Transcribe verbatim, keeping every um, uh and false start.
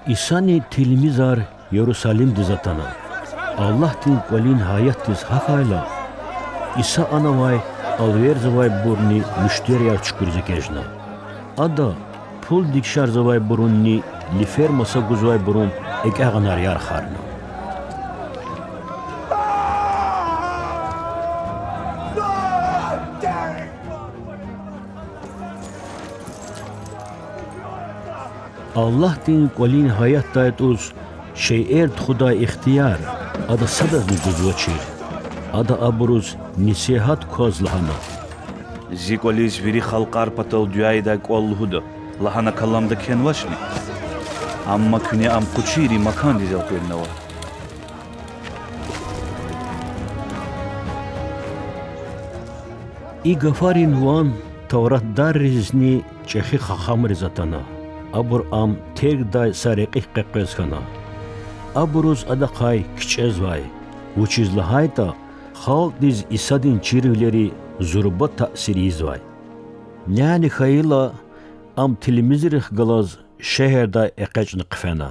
Исани тилмизар Ярусалимдиз атана. Аллагьдин кӀвалин гьаятдиз гьахьайла, Иса анавай алверзавайбурни муьштерияр чукуриз эгечӀна. Ада пул дегишарзавайбурунни лифер маса гузвайбурун экӀягъанар ярхарна. Аллагьдин кӀвалин гьаятдай тӀуз шейэр тухудай ихтияр Ада садазни гузвачир. Ада абуруз несигьат кваз лагьана: Зи кӀвализ вири халкьар патал дуьадай кӀвал лугьуда лагьана каламда кхьенвачни? Амма куьне ам къучийрин макандиз элкъуьрнава. И гафарин ван тавратдарризни чӀехи хахамриз атана. Абур Ам тергдай са рекьихъ къекъвез хьана. Абуруз Адахъай кичӀезвай, вучиз лагьайтӀа халкьдиз Исадин чирвилери зурба таъсир ийизвай. Няни хьайила, Ам тилмизрихъ галаз шегьердай экъечӀна хъфена.